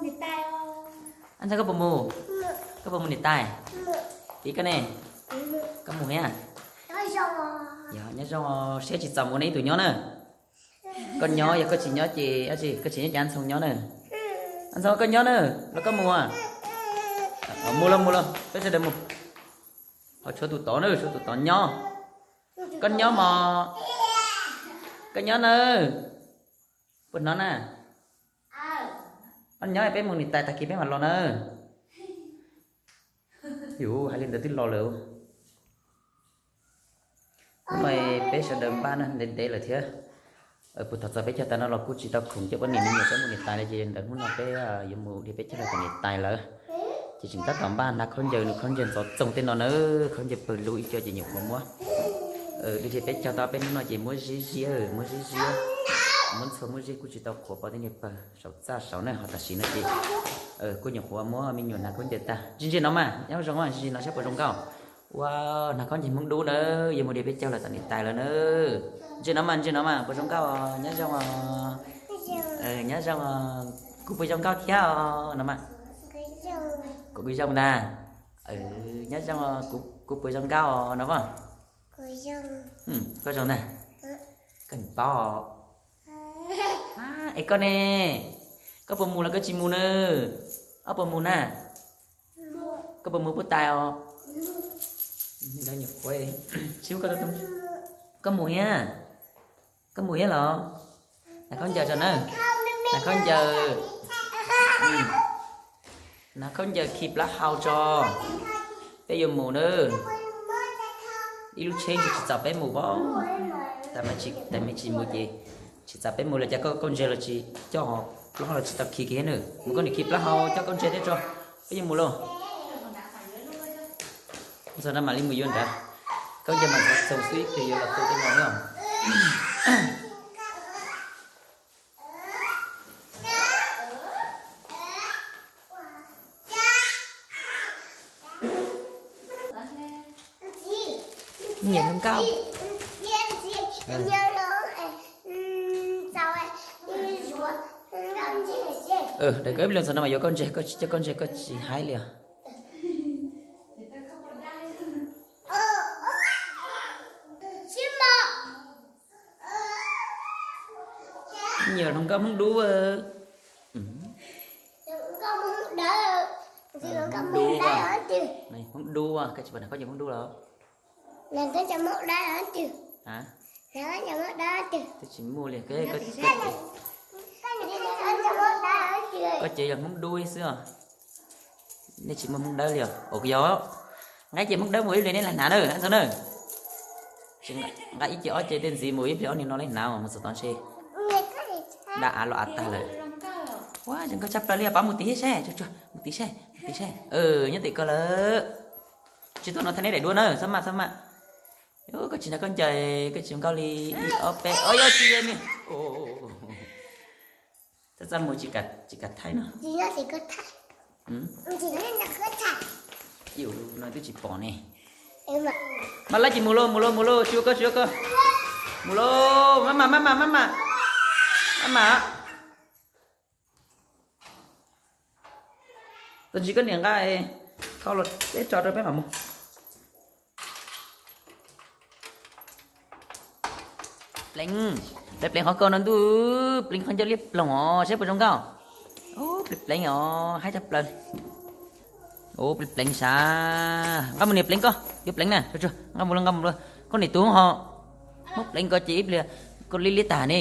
Ab, ntxhais koj puas mus? Koj puas mus niam tais? Tiv koj ne? Koj mus thiab? Yog nyob zoo, siab tsis txaus mus ne ib tug nyob na. Koj nyob, yog koj tsis nyob ces, koj tsis nyob ces Ntxhoo nyob na. Ntxhoo koj nyob na, los koj mus. Mus los mus los, peb sawv daws mus. Ho tshuav tus tod na, tshuav tus tod nyob. Koj nyob mos. Koj nyob na. Puas hnov na? Koj nyob peb mus niam tais tag kis peb mam los na. Yus hais li ntawd twb los lawm. Hnub no peb sawv daws npaj na, ntev ntev lawm thiab. Puag thaum txog peb caug tas no los kuj tsis tau khoom coj poj niam me nyuam peb mus niam tais li ces ntawm hnub no peb yuav mus dhia peb caug los tom niam tais lawm. Ces tseem tab tom npaj hnav khaub ncaws, nws khaub ncaws ntxov txoog tej no na, khaub ncaws pawg lug ib co ces nyuam qhuav muab dhia dhia peb caug tau peb hnub no ces muab zib ziab, muab zib ziab, muab ntxhua muab zib kuj tsis tau qhuav pom tej niag pawg saum txaj saud na, ho tam sim no ces kuj nyuam qhuav muab me nyuam hnav khaub ncaws tag. Ntsia ntsia no mas, nyob zoo mas, ntsia ntsia no saib puas zoo nkauj. Ua, hnav khaub ncaws Hmoob dub na, yuav mus dhia peb caug los tom niam tais lawm na. Ntsia no mas, ntsia no mas, puas zoo nkauj os, nyob zoo os. Nyob zoo os, kuv puas zoo nkauj thiab os no mas. Kuv zoo ntag. Nyob zoo os, kuv puas zoo nkauj os no mas. Koj zoo ntag. Koj paub. Es koj ne, koj puas mus los koj tsis mus na? Koj puas mus na? Koj puas mus puag tais os? Koj mus thiab. Koj mus thiab los? Hnav khaub ncaws tso na. Hnav khaub ncaws. Hnav khaub ncaws khi plaub hau tso. Peb yuav mus na. Ib lub tsheb ntsis tsis txaus peb mus pab. Tas me tsis mus ces tsis txaus peb mus los cas koj koj ntseg los tsis coj, plaub hau los tsis tau khi kiag na. Mus koj niam khi plaub hau coj koj ntseg thiab tso. Peb yuav mus lauj. Ntxhoo no mam li mus yuav nrad. Khaub ncaws mas ntxhov txoog xwb ib pliag yuav los tu tej no na. Nyiam hluas nkauj. Daim koj ib pliag ntxhov no mas yuav koj ntseg, koj tsis coj koj ntseg koj tsis haib li os. Nyiam hluas nkauj Hmoob dub. Hmoob dub, Hmoob dub, koj tsis pom hnav khaub ncaws Hmoob dub los? Twb tsis muaj li, koj ces yog Hmoob dub ib xwb os. Nej tsis muaj Hmoob dawb li os? Ua yog, nqa ib ce Hmoob dawb mus ib pliag nej lam hnav na, Ntxhoo na. Nqa ib ce ob ce tej ntxiv mus ib pliag ob niag no lam hnav mus txog tod ntshe dab av los av tag lawm. Ua, zoo nkauj tshaj plaws li os, pab mus tid thiab saib, mus tid saib, mus tid saib. Nyob tim koj lawm. Tsis tuaj no thaij nej daim duab na, txhob maj, txhob maj. Koj tsis hnav khaub ncaws, koj tsis zoo nkauj li. Ib ob peb, o yog tsis yog ni. Txaj txaj muag tsis kam thaij no. Yus no twb tsis pom ne. Maj lab ces mus lauj, mus lauj, mus lauj, tsis ua koj, tsis ua koj. Mus lauj, maj mam, maj mam, maj mam, maj mam. Tos ntsis koj niam nqa khau los peb tso rau peb mam mus. Pleev, pleev, pleev qhov ko no ntuj, pleev qhov ncauj liab ploog os, saib puas zoo nkauj. Pleev pleev os, haib tshaj plaws. Pleev pleev sav, nqa mus niam pleev koj, yuav pleev na, nqa mus lauj, nqa mus lauj, koj niam tus ho. Muab pleev ko ces ib pliag koj liab liab tag ne.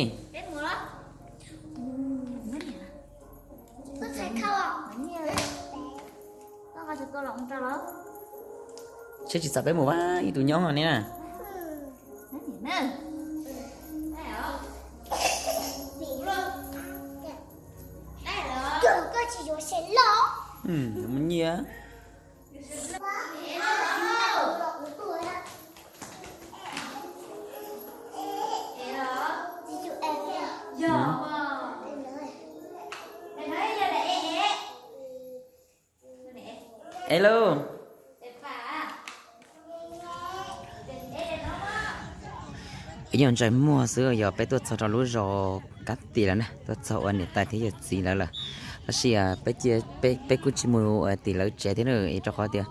Saib tsis txaus peb mus, ib tug nyob ne na. Mus nyiam. Es lauj, ib nyuag ntsais muag xwb yog peb tuaj txog rau lub zos Kab Tim lawm na, tuaj txog ua niam tais thiab yawm txiv lawv lawm. Tab sis peb kuj tsis mus tim lawv tsev thiab na, rau qhov tias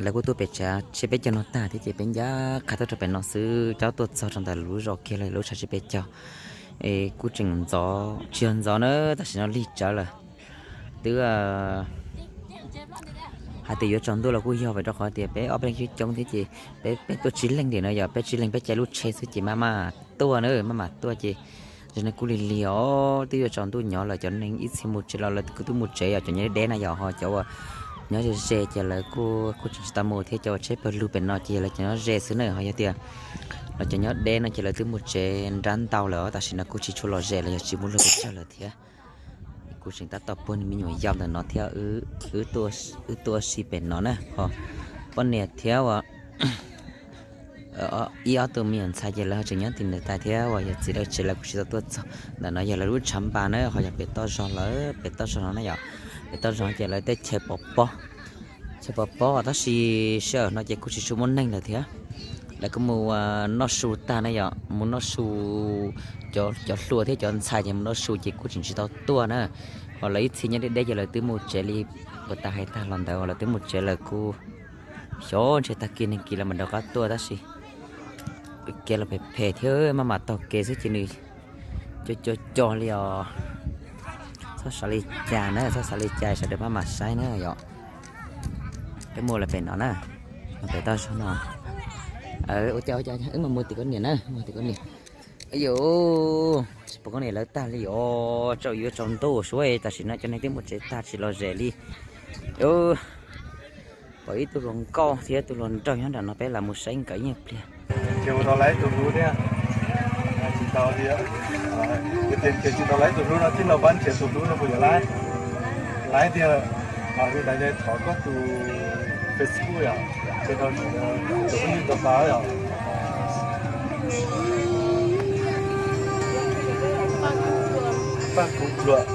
lawv kuj tuaj pem tsev, peb cog no tag thiab ces peb ncaj qha tuaj rau pem no xwb, coj tuaj txog rau ntawm lub zos kiag lawm, lub tshav tsis pes caug. Es kuj tseem ntxov, tsis yog ntxov na, tam sim no lig tsawv lawm. Twb hais tias yuav tsaus ntuj los kuj yog vim rau qhov tias peb ob peb leeg coob coob thiab ces peb, peb tuaj tsib leeg tiam no yog peb tsib leeg peb caij lub tsheb xwb ces maj mam tuaj na, maj mam tuaj ces zaum no kuj lig lig os, twb yuav tsaus ntuj nyob lawm, cov neeg ib txhia mus tsev los lawv kuj twb mus tsev, yog cov nyob deb deb na yom, ho cov uas nyob ze ze ces lawv kuj, kuj tseem tsis tau mus thiab, cov uas tsheb pawg lug pem no ces lawv cov nyob ze xwb na, ho yog tias lawv cov nyob deb no ces lawv twb mus tsev nrab ntau lawm, tam sim no kuj tsis tshua lom zem los yog tsis muaj luag pes tsawg lawm thiab. Kuv tseem tab tom puag me nyuam yaus ntawm no thiab, wb tuaj si pem no na, ho poj niam thiab ua ib ob tug me nyuam ntxhais ces lawv ho tseem nyob tim ntawd tas thiab, uas yog txiv lawv tsev lawv kuj tsis tau tuaj txog. Ntawm no yog lawv lub tshav npas na, ho yog pem toj zog lawm, pem toj zog no na yom, pem toj zog ces lawv tej chaw pov pob, chaw pov pob tab sis sij hawm no ces kuj tsis tshua muaj neeg lawm thiab. Lawv kuj mus noj su tag na yom, mus noj su, cov hluas thiab cov ntxhais ces mus noj su ces kuj tseem tsis tau tuaj na. Ho lawv ib txhia nyob deb deb ces lawv twb mus tsev li, puas tas hais tag los ntawd lawv twb mus tsev lawm, kuj xyov ntshe tag kis neeg kis lawv mam rov qab tuaj tab sis kev los phem phem thiab, maj mam taug kev xwb ces nws co co co li os. Txhob xav li cas na, txhob xav li cas, sawv daws maj mam saib na yom. Peb mus lawm pem no na, pem toj zog no. Ua cas ua cas wb mam mus tim koj niam na, mus tim koj niam. Yus tsis pom koj niam lawv tag li os, tsaus yuav tsaus ntuj suav, tam sim no cov neeg twb mus tsev tag tsis lom zem li. Pom ib tug hluas nkauj thiab tus hluas nraug nyob nram no, peb lam mus saib nkawd ib nyuag pliag. Ces ua tau laib tus hlub thiab, tsis tau li, ces tsis tau laib tus hlub no, tij laug pab nrhiav tus hlub no puas yuav laib? Laib tiag. Li ntawd thov koj tus Facebook yom, ces rau tus phooj ywg tau pab yom. Paj Kuv Pluag,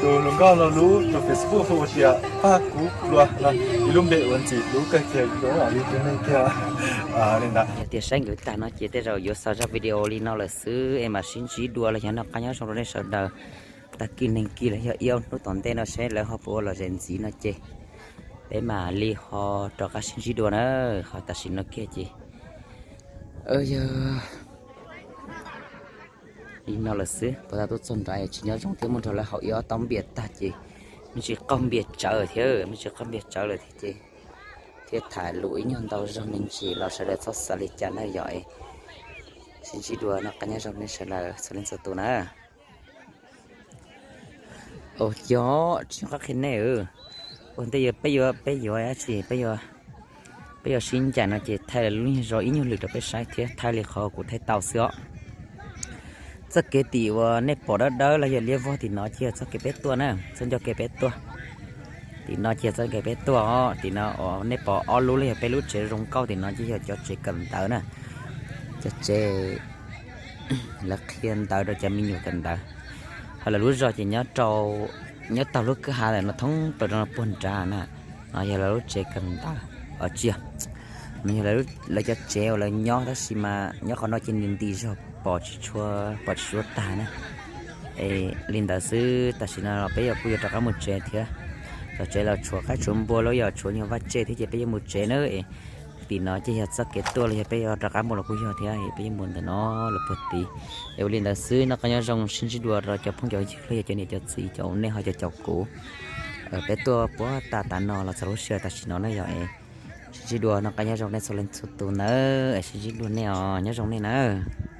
tus hluas nkauj no lub tus Facebook hu tias Paj Kuv Pluag no, ib lub npe uas ntxim hlub kawg kiag, zoo li tus neeg kiag li ntawd. Yog tias saib nkawd tag no ces tej zaum yuav xaus zaj video li no lawm xwb es mam sib ntsib dua los yog noj qab nyob zoo rau nej sawv daws. Tag kis neeg kis los yog ib ob hnub tom ntej no seb lawv ho puas ua lom zem ntxiv no ces peb mam li ho rov qab sib ntsib dua na. Ho tam sim no kiag ces yog li no lawm xwb, puas tas tuaj txog nrad tsis nyob zoo thiab, mus nrog lawv haus ib ob taub npias tag ces me ntsis qaug npias tsawv thiab, me ntsis qaug npias tsawv lawm thiab ces thiaj tham lus ib nyuag ntau zog me ntsis los sawv daws txhob xav li cas na yom. Sib ntsib dua noj qab nyob zoo nej sawv daws txhua leej txhua tus na. Ua cas tsis nco qab qhia nej, ua ntej yog peb yuav, peb yuav dab tsi, peb yuav sib ncaim no ces thaij lub zog ib nyuag lwm rau peb saib thiab, thaij li qhov kuv thaij tau xwb os. Txoj kev tim uas nej pom dawb dawb los yog liab vog tim no ces yog txoj kev peb tuaj na, txoj ncauj kev peb tuaj. Tim no ces yog txoj kev peb tuaj os, tim no uas nej pom ob lub los yog peb lub tsev zoo nkauj tim no ces yog cov tsev kawm ntawv na, cov tsev lawv qhia ntawv rau cov me nyuam kawm ntawv. Ho lawv lub zos ces nyob rau, nyob taug lub kwj ha ntawm no thoob plaws rau no puag nrad na. No yog lawv lub tsev kawm ntawv, tsis yog, no yog lawv cov tsev uas lawv nyob tab sis mas nyob qhov no ces nws nti zog pom tsis tshua, pom tsis tshua tag na. Es li ntawd xwb, tam sim no los peb yog kuj yuav rov qab mus tsev thiab. Los tsev los tshuav qaib tshuav npua los yog tshuav nyuag vaj tse thiab ces peb yuav mus tsev na. Es tim no ces yog txoj kev tuaj los yog peb yuav rov qab mus los kuj yog thiab, peb yuav mus ntawm no los puag tid. Es ua li ntawd xwb, noj qab nyob zoo, sib ntsib dua rau cov phooj cov ywg los yog cov niam cov txiv, cov uas nej ho cov caum kuv. Peb tuaj puag ta tav no los txog lub sij hawm tam sim no na yog es sib ntsib dua, noj qab nyob zoo nej txhua leej txhua tus ntawd, es sib ntsib dua nej os, nyob zoo nej nawb.